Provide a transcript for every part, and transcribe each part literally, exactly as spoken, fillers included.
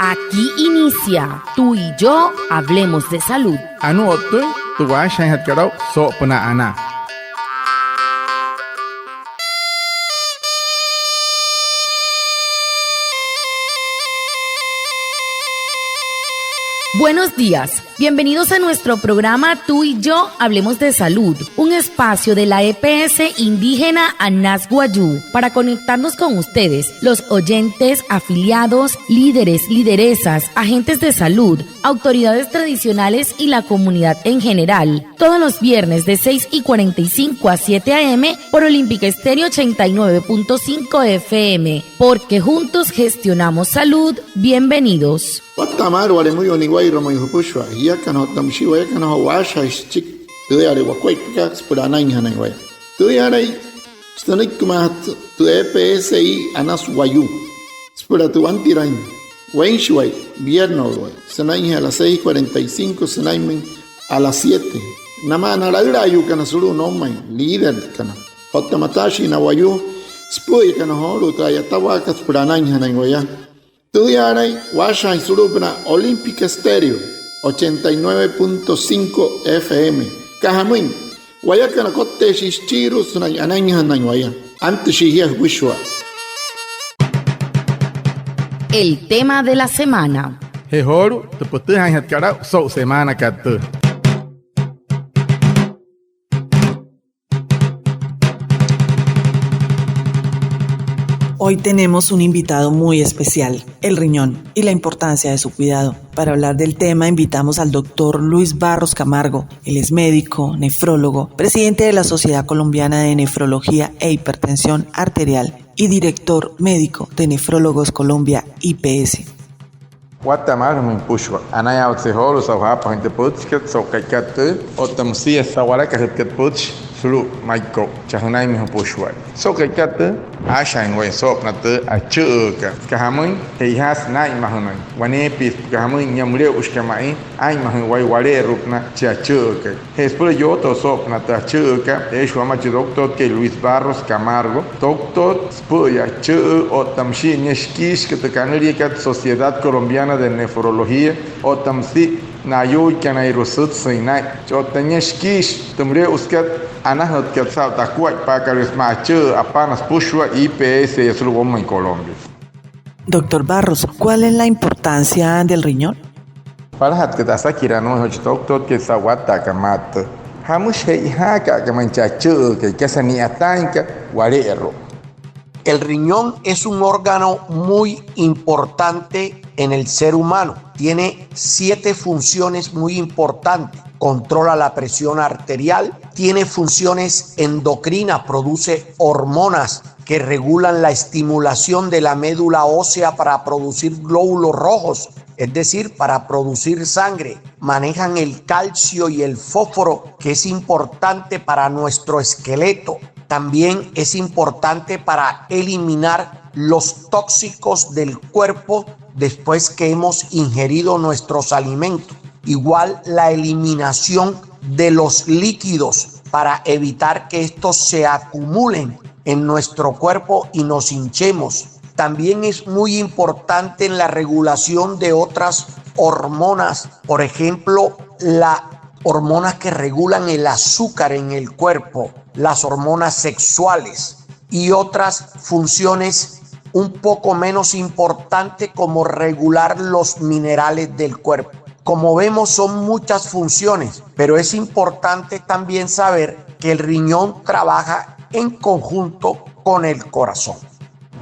Aquí inicia Tú y yo hablemos de salud. Anuu o'ttüin tü waashajaainjatkat aa'u soo'opünaa anaa. Buenos días. Bienvenidos a nuestro programa Tú y yo hablemos de salud, un espacio de la E P S indígena Anas Wayuu para conectarnos con ustedes, los oyentes, afiliados, líderes, lideresas, agentes de salud, autoridades tradicionales y la comunidad en general. Todos los viernes de seis y cuarenta y cinco a siete a m por Olímpica Estéreo ochenta y nueve punto cinco F M, porque juntos gestionamos salud. Bienvenidos. Watta'a maalü wale müyuu niwa'irua ma'i jüpüshua jiakana otta müshii wayakana joo waashajaain süchiki tüüyale wakuaippakat süpüla anainjanain waya. Tüüyalai sünüikimaajatü tü E P S I Anas Wayuu süpüla tü wantiraain weinshiwai, vierneswai, sünainjee a las seis cuarenta y cinco sünainmüin a las siete. Namaa na laülaayuukana sulu'u noumain, líderkana otta mataashii na wayuu süpü'üyakana joolu'u tü a'yatawaakat süpüla anainjanain waya. Tüüyaalain waashajaain sulu'upünaa Olímpica Estéreo ochenta y nueve punto cinco F M. Süka jamüin, wayakana kotteeshii süchiirua sünain anainjanain waya. Antüshii jia jüpüshua. El tema de la semana. Je joolu'u tü pütüjaainjatkat aa'u so'u semaanakat tüü. Hoy tenemos un invitado muy especial, el riñón y la importancia de su cuidado. Para hablar del tema, invitamos al doctor Luis Barros Camargo. Él es médico, nefrólogo, presidente de la Sociedad Colombiana de Nefrología e Hipertensión Arterial y director médico de Nefrólogos Colombia, I P S. Watta'a maalü jümüin jüpüshua. Anayaawatse joolu'u saa'u jaapajüin tü pütchikat so'u ka'ikat tüü otta müsia saa'u walakajütkat pütchi sulu'u Maiko'u, chaa jünainmüin jüpüshua. So'u ka'ikat tüü, aashajaain waya soo'opünaa tü achü'üükat. Süka jamüin, che'ojaasü naa'inmajünüin waneepia, süka jamüin nia müle'ushika ma'i aa'inmajüin waya wale'eru'upünaa chi achü'üükai. Je süpüla yootoo soo'opünaa tü achü'üükat, eeshi wamaa chi doctorkai Luis Barros Camargo. Doctor süpü'üya achü'üü otta müshia nia shikiishika tü kanüliakat Sociedad Colombiana de Nefrología otta müsia na ayuuikanairua sütsüin naa'in. Otta nia shikiishi tü müle'usükat anajütkat saa'u tü akuaippaakat sümaa achü'üü apana süpüshua I P S sulu'u woumain Colombia. Doctor Barros, ¿cuál es la importancia del riñón? Palajatka tü asakiraa nümüin joo chi doctorkai saa'u watta'akat maa tüü. ¿Jamüshi che'ojaaka'aka ma'i chi achü'üükai kasa ni'yataainkat wale'eru'u? El riñón es un órgano muy importante en el ser humano. Tiene siete funciones muy importantes. Controla la presión arterial, tiene funciones endocrinas, produce hormonas que regulan la estimulación de la médula ósea para producir glóbulos rojos, es decir, para producir sangre. Manejan el calcio y el fósforo, que es importante para nuestro esqueleto. También es importante para eliminar los tóxicos del cuerpo después que hemos ingerido nuestros alimentos. Igual la eliminación de los líquidos para evitar que estos se acumulen en nuestro cuerpo y nos hinchemos. También es muy importante en la regulación de otras hormonas, por ejemplo, las hormonas que regulan el azúcar en el cuerpo, las hormonas sexuales y otras funciones un poco menos importantes como regular los minerales del cuerpo. Como vemos, son muchas funciones, pero es importante también saber que el riñón trabaja en conjunto con el corazón.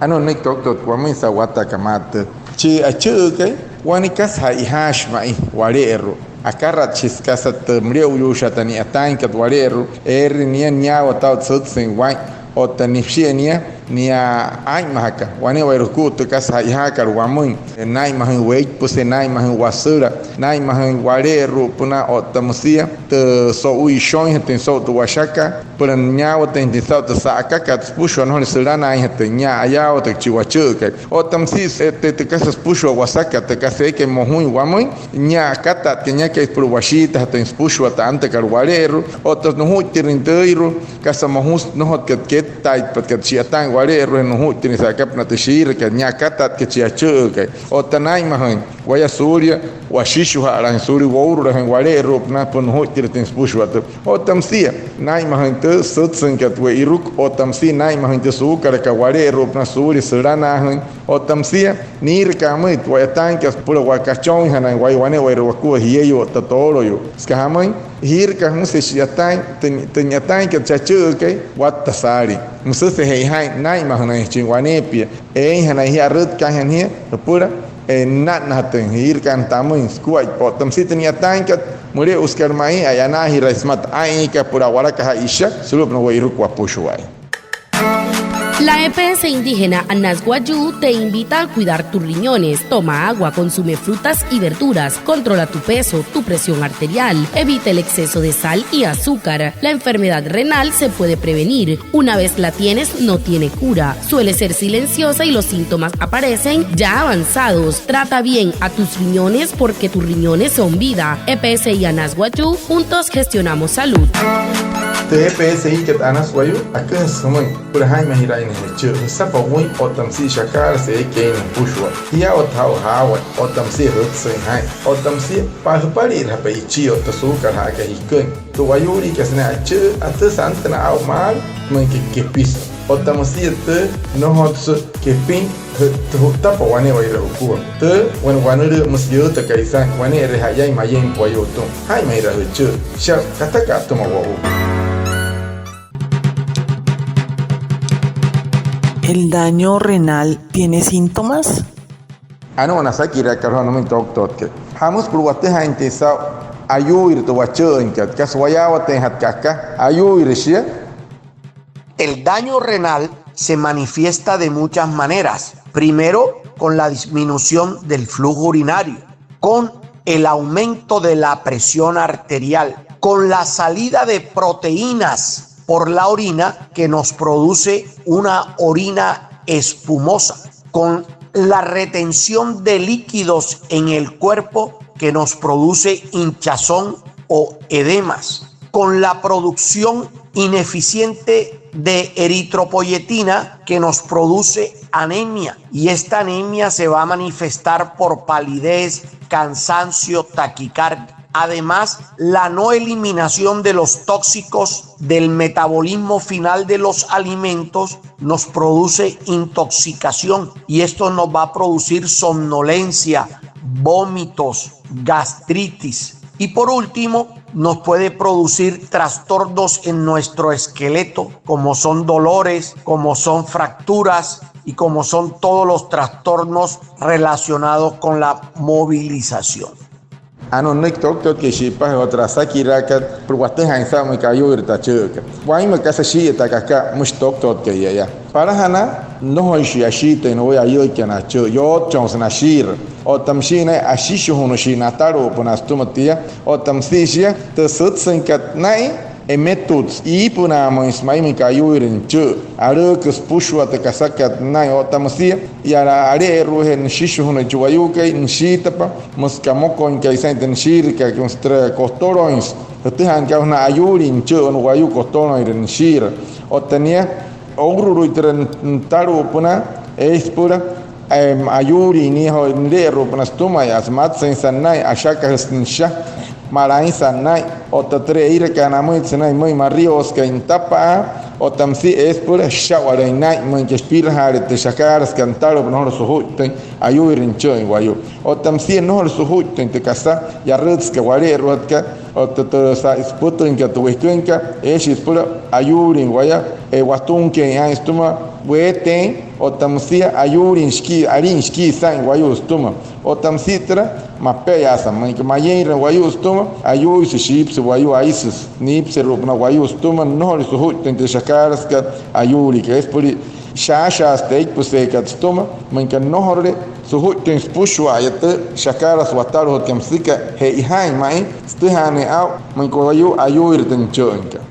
Anuu nünüiki doctor wamüin saa'u watta'akat maa tüü. Chi achü'üükai, wane kasa che'ojaashi ma'i wale'eru'u. Akaratshisü kasa tü müle'uyuushi otta ni'yataainkat wale'eru'u, eere nia niyaawata aa'ut sütsüin waa'in otta nüshia nia, nia aa'inmajaka wane'ewai jukua tü kasa che'ojaakat wamüin. Naa'inmajüin weippüse, naa'inmajüin wasüla, naa'inmajüin wale'eru'upünaa otta müsia tü so'u ishoinjatüin so'u tü washakat süpüla niyaawatüinjatüin saa'u tü sa'akakat süpüshua, nnojole sülanaainjatüin nia ayaawatüin chi wachü'ükai. Otta müsia este tü kasa süpüshua wasakat, tü kasa eekai mojuin wamüin, nia akatatkat niakai süpüla washiitajatüin süpüshua tü antakat wale'eru'u otta nujuittirüin tüüirua kasa mojusü nnojotkat kettaaitpatkat shi'yataain wale'eru'ujee nujuittünüin sa'akapünaa tü shiirakat, nia akatatkat chi achü'üükai. Otta naa'inmajüin waya suulia washishujaalaajüin, suulia wourulajüin wale'eru'upünaa süpüla nujuittirütüin süpüshua tü. Otta müsia naa'inmajüin tü sütsüinkat we'iruku, otta müsia naa'inmajüin tü suukalakat wale'eru'upünaa suulia sülanaajüin. Otta müsia niiraka amüin tü wa'yataainkat süpüla kachonjanain waya wane'ewai wakua jieyuu otta tooloyuu. Süka jamüin, jiiraka jümüshii shi'yataain tü, tü ni'yataainkat chi achü'üükai watta saalin. Müsüse'e jaa'in naa'inmajünüinjachin waneepia, eeinjanain jia, arütkaainjanain jia jüpüla, e, nünainjatüin jiiraka tamüin sukuaippa. Otta müsia tü ni'yataainkat müle'usükat ma'i, a'yanaajirai sümaa tü aa'inkai süpüla a'walakajaa isha sulu'upünaa we'iruku wapüshua'aya. La E P S indígena Anas Wayuu te invita a cuidar tus riñones. Toma agua, consume frutas y verduras, controla tu peso, tu presión arterial, evita el exceso de sal y azúcar. La enfermedad renal se puede prevenir. Una vez la tienes, no tiene cura. Suele ser silenciosa y los síntomas aparecen ya avanzados. Trata bien a tus riñones porque tus riñones son vida. E P S I Anas Wayuu, juntos gestionamos salud. Tü E P S I-kat Anas Wayuu aküjüsü jümüin süpüla jaa'inmajiraainjachin jüchü'ü, jüsapa wüin otta müsia shakaalasü eekai eein jüpüshua. Jia otta jaa'u jaawai otta müsia jütsüin jaa'in otta müsia jüpali'irajapa ichii otta suukalajaakai jiküin. Tü wayuuliikat sünain achü'ü, atüsü antünaa aa'u maalü müinka kepisu. Otta müsia tü, nnojotsü kepin jü-, tü ju'ttapa wane'ewai jukua. Tü, wane wanülüü müsü yüütakai saa'in wane'ere'e ja'yain mayeimpa wayuu atüma. Jaa'inmajira jüchü'ü. Shia kataka'a atüma wo'u. ¿El daño renal tiene síntomas? Anuu wane asakiraakat joo nümüin toktotkai. ¿Jamüsü süpüla watüjaainjatüin saa'u ayuuire tü wachü'üinkat? ¿Kasa wayaawatüinjatka aka? ¿Ayuuire shia? El daño renal se manifiesta de muchas maneras. Primero, con la disminución del flujo urinario, con el aumento de la presión arterial, con la salida de proteínas por la orina que nos produce una orina espumosa, con la retención de líquidos en el cuerpo que nos produce hinchazón o edemas, con la producción ineficiente de eritropoyetina que nos produce anemia, y esta anemia se va a manifestar por palidez, cansancio, taquicardia. Además, la no eliminación de los tóxicos del metabolismo final de los alimentos nos produce intoxicación y esto nos va a producir somnolencia, vómitos, gastritis. Y por último, nos puede producir trastornos en nuestro esqueleto, como son dolores, como son fracturas y como son todos los trastornos relacionados con la movilización. Anuu nünüiki toktotkai shi'ipajee otta tü asakiraakat süpüla watüjaain saa'u müinka ayuuire tü achü'ükat. Wainma kasa shii'iyataakat aka, müshi toktotkai yaaya. Palajana, nnojoishii ashiitüin wayuu ayuuikana achü'ü, yootchonsü nashiirü. Otta müshii naya ashishujunushii natalu'upünaa sütüma tia. Otta müsia shia, tü sütsüinkat naa'in, emetutsü, iipünaamüinsü ma'i müinka ayuuire nüchü'ü. Alüüküsü süpüshua tü kasakat naa'in. Otta müsia yala ale'eru'ujee nüshishujunuin chi wayuukai, nüshiitapa müsü kamokoinkai saa'in tü nüshiirükat, müsü türa kotoloinsü. Jütüjaainka aa'u na ayuulin nüchü'ü wane wayuu kotoloinre nüshiire. Otta nia ourulu'ui türa nütalu'upünaa, eesü süpüla, em, ayuulin nia joo nüle'eru'upünaa sütüma'aya, sümatsüinsa naa'in, ashakajüsü nüsha, malainsat naa'in. Otta türa eirakaa namüin sünain müin marioosükai nütapa'a, otta müsia eesü süpüla sha'walüin naa'in müinka shipirajaale tü shakaalasükat nütalu'upünaa, nnojorule sujuittüin ayuuire nüchü'üin wayuu. Otta müsia nnojorule sujuittüin tü kasa yarütsükat, wale'eru'ujatkat, otta tü sa-, süpütüinkat tü weküinkat, eeshii süpüla ayuulin waya, e, watunkeein aa'in sütüma weeteein, otta müsia ayuulin shikii, alin shikii saa'in wayuu sütüma. Otta müsia türa mape'eyaasa, müinka mayeinre wayuu sütüma, ayuuisü, shiipüsü wayuu, aisüsü, niipüseru'upünaa wayuu sütüma, nnojorule sujuittüin tü shakaalasükat ayuuliikat. Eesü süpüla shaashaasü tü eipüseekat sütüma, müinka nnojorule sujuittüin süpüshua'aya tü shakaalasü watalujutkat, müsü süka che'ojaain ma'i sütüjaanüin aa'u müinka wayuu ayuuire tü nüchü'üinkat.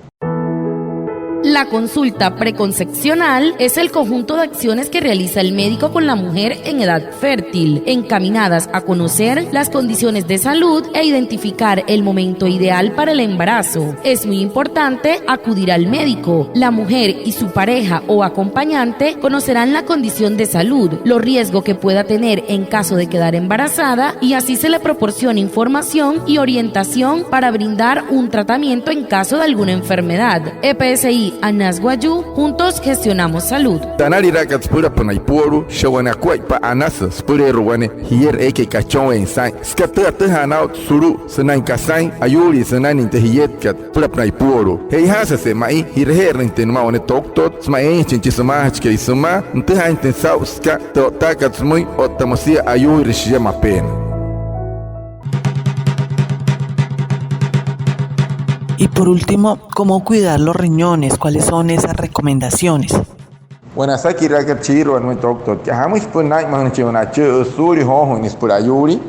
La La consulta preconcepcional es el conjunto de acciones que realiza el médico con la mujer en edad fértil, encaminadas a conocer las condiciones de salud e identificar el momento ideal para el embarazo. Es muy importante acudir al médico. La mujer y su pareja o acompañante conocerán la condición de salud, los riesgos que pueda tener en caso de quedar embarazada, y así se le proporciona información y orientación para brindar un tratamiento en caso de alguna enfermedad. E P S I Anas Wayuu, juntos gestionamos salud. Tanaliraakat süpülapünaa ipuolu'u, shia wane akuaippa anasü süpüleerua wane jierü eekai kachonweein saa'in. Süka tü atüjaa naa'u sulu'u sünain kasain ayuulii sünainüin tü jietkat süpülapünaa ipuolu'u. Che'ojaasüje ma'i ji'raje'erüinjatüin nümaa wane toktotkat sümaa eeinjachin chi sümaajachikai sümaa nütüjaainjatüin saa'u süka tü o'ttaakat sümüin otta müsia ayuuire shia mapeena. Y por último, ¿cómo cuidar los riñones? ¿Cuáles son esas recomendaciones? Wane asakiraakat chiirua'a nümüin toktotkai, ¿jamüshi pütchi naa'inmajünüinjachin wane achü'ü suulia joojuuin nia süpüla ayuulii?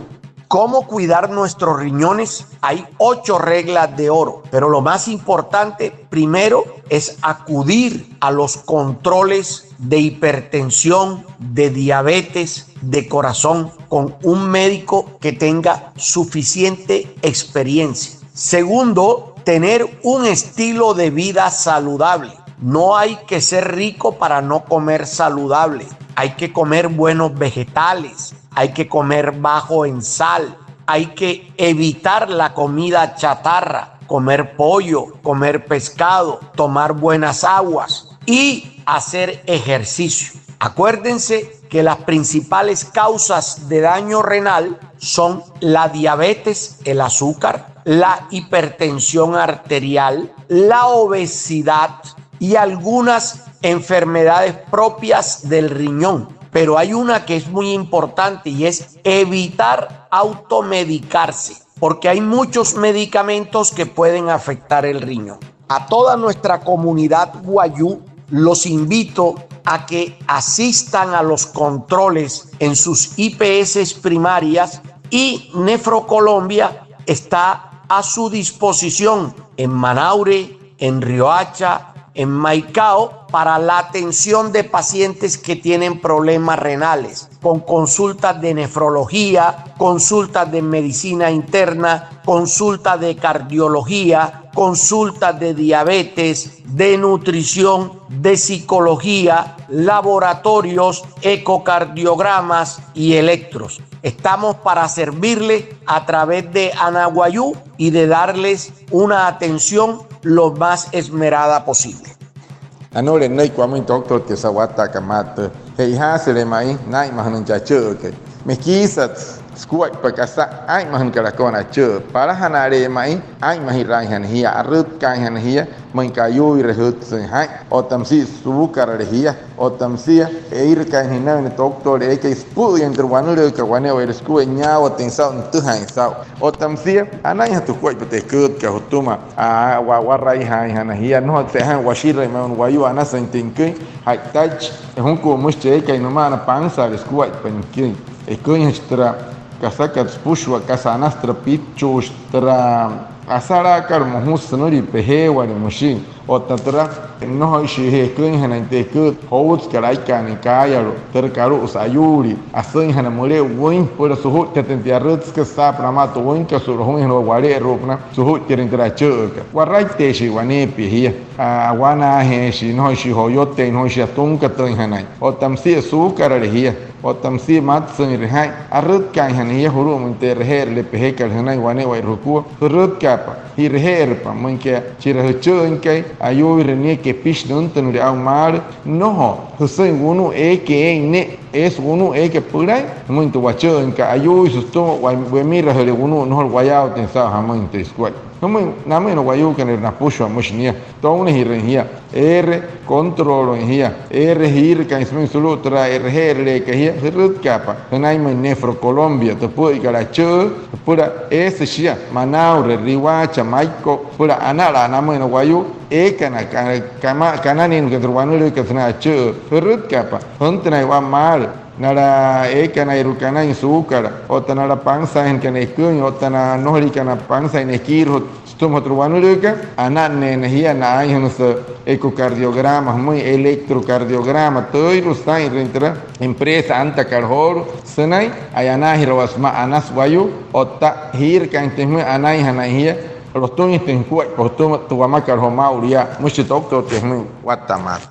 ¿Cómo cuidar nuestros riñones? Hay ocho reglas de oro, pero lo más importante primero es acudir a los controles de hipertensión, de diabetes, de corazón, con un médico que tenga suficiente experiencia. Segundo, tener un estilo de vida saludable. No hay que ser rico para no comer saludable. Hay que comer buenos vegetales, hay que comer bajo en sal, hay que evitar la comida chatarra, comer pollo, comer pescado, tomar buenas aguas y hacer ejercicio. Acuérdense que las principales causas de daño renal son la diabetes, el azúcar, la hipertensión arterial, la obesidad y algunas enfermedades propias del riñón. Pero hay una que es muy importante y es evitar automedicarse, porque hay muchos medicamentos que pueden afectar el riñón. A toda nuestra comunidad wayuu los invito a que asistan a los controles en sus I P S primarias y Nefrocolombia está a su disposición en Manaure, en Riohacha, en Maicao, para la atención de pacientes que tienen problemas renales, con consultas de nefrología, consultas de medicina interna, consultas de cardiología, consultas de diabetes, de nutrición, de psicología, laboratorios, ecocardiogramas y electros. Estamos para servirles a través de Anas Wayuu y de darles una atención lo más esmerada posible. Anuu nünüiki wamüin toktotkai saa'u watta'akat maa tüü. Che'ojaasüle ma'i naa'inmajünüin chi achü'ükai. Mekiisat sukuaippa kasa aa'inmajünakat aka wane achü'ü. Palajanale ma'i aa'inmajiraainjana jia, arütkaainjana jia, müin aka ayuuire jütsüin jaa'in. Otta müsia suukarale jia, otta müsia eirükaainjana jia wane toktotkai eekai süpü'üyain tü wanülüükat wane'ewai sukua niyaawatüin saa'u, nütüjaain saa'u. Otta müsia anainjatü jukuaippa tü eküütkat jütüma, aa, wa, waraijaainjana jia, nnojotsü jaa'in washirüin ma'i wane wayuu anasüin tü niküin, ja'itaichi, jukua müshi chi eekai nüma'ana pansaale sukuaippa niküin. Eküinjachi türa kasakat süpüshua, kasa anasü türa pichuushi, türa asalaakat mojusü sünülia pejeewalee müshi. Otta türa, nnojoishii jia eküinjanain tü eküüt joutsakat aikaanüin kaayalu'u, türa alu'ujasa ayuulii, asüinjana müle'u wüin süpüla sujuittatüin tü yarütsükat saapünaa amaa tü wüin, kasa sulu'u jümüinjana wale'eru'upünaa sujuittirüin türa achü'ükat. Waraitteeshii waneepia jia, awanaajeeshii, nnojoishii joyoteein, nnojoishii atunkatüinjanain. Otta müsia suukarale jia, otta müsia matsüinre jaa'in, arütkaainjana jia julu'umüin tü e'reje'erüle pejekat jünain wane'ewai jukua. Jürütkaapa, ji'raje'erüpa, müin aka chira jüchü'üinkai ayuuire nia kepishi nüntünüle aa'u maalü. Nnojo jüsüin wunu'u eekai eein ne'e, eesü wunu'u eekai pülain, jümüin tü wachü'üinkat, ayuuisü sütüma wemirajüle wunu'u nnojolü wayaawatüin saa'u jamüin tü escuela. Jümüin namüin na wayuukana napüshua, müshi nia tounajirüin jia eere controlüin jia, eere jiirakaain sümüin sulu'u türa e'reje'erüleekat jia. Jürütkaapa jünainmüin Nefrocolombia, tü pü'üikat achü'ü süpüla eesü shia Manaure, Riohacha, Maiko'u, süpüla anala namüin na wayuu eekana, ka-, kama-, kananiinkana tü wanülüükat sünain achü'ü. Jürütkaapa jüntünain wa'a maalü nala eekanairua kanain suukat, otta nala pansaainjanakana eküin, otta na nnojoliikana pansaain nekiirujut, Sütüma tü wanülüükat, ananneena jia na aainjünüsü ecocardiograma jümüin, electrocardiograma, tüüirua saa'inrüin türa empresa antakat joolu'u sünain a'yanaajirawaa sümaa Anas Wayuu. Otta jiirakainjatüin jümüin anainjanain jia, lotüinjatüin jukuaippa jütüma tü wamakat joo maa'ulu yaa. Müshi tü doctorkai jümüin watta maalü.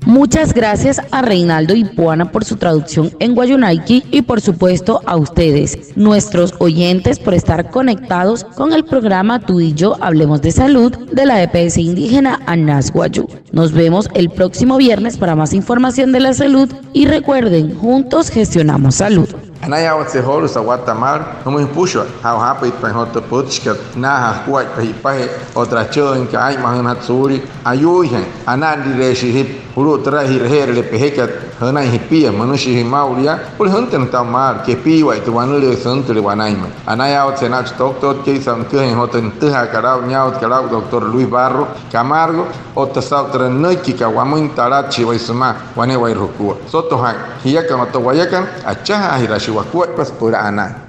Muchas gracias a Reinaldo Ipuana por su traducción en wayuunaiki y por supuesto a ustedes, nuestros oyentes, por estar conectados con el programa Tú y Yo Hablemos de Salud de la EPS indígena Anas Wayuu. Nos vemos el próximo viernes para más información de la salud y recuerden, juntos gestionamos salud. Anayaawatse joolu'u sawatta maalü, jümüin jüpüshua jaa'u jaapüitpain joo tü pütchikat naajaa jukuaippa ji'ipajee otta achü'üinka aa'inmajünajatü suulia ayuuijain. Ana'anrireeshii jia julu'u türa ji'raje'erüle pejekat jünain jipia, münüshii jia maa'ulu yaa süpüla jüntünüin saa'u maalü. Kepiiwai tü wanülüü süntüle wanainmüin. Anayaawatse naa'u chi toktotkai saa'u nüküjain joo tü nütüjaakat aa'u, nüyaawatkat aa'u doctor Luis Barro Camargo otta saa'u türa nünüiki aka wamüin talatshii waya sümaa wane'ewai jukua. Soto jaa'in jiakana otta wayakana, achajaajiraashii wakuaippa süpüla anain.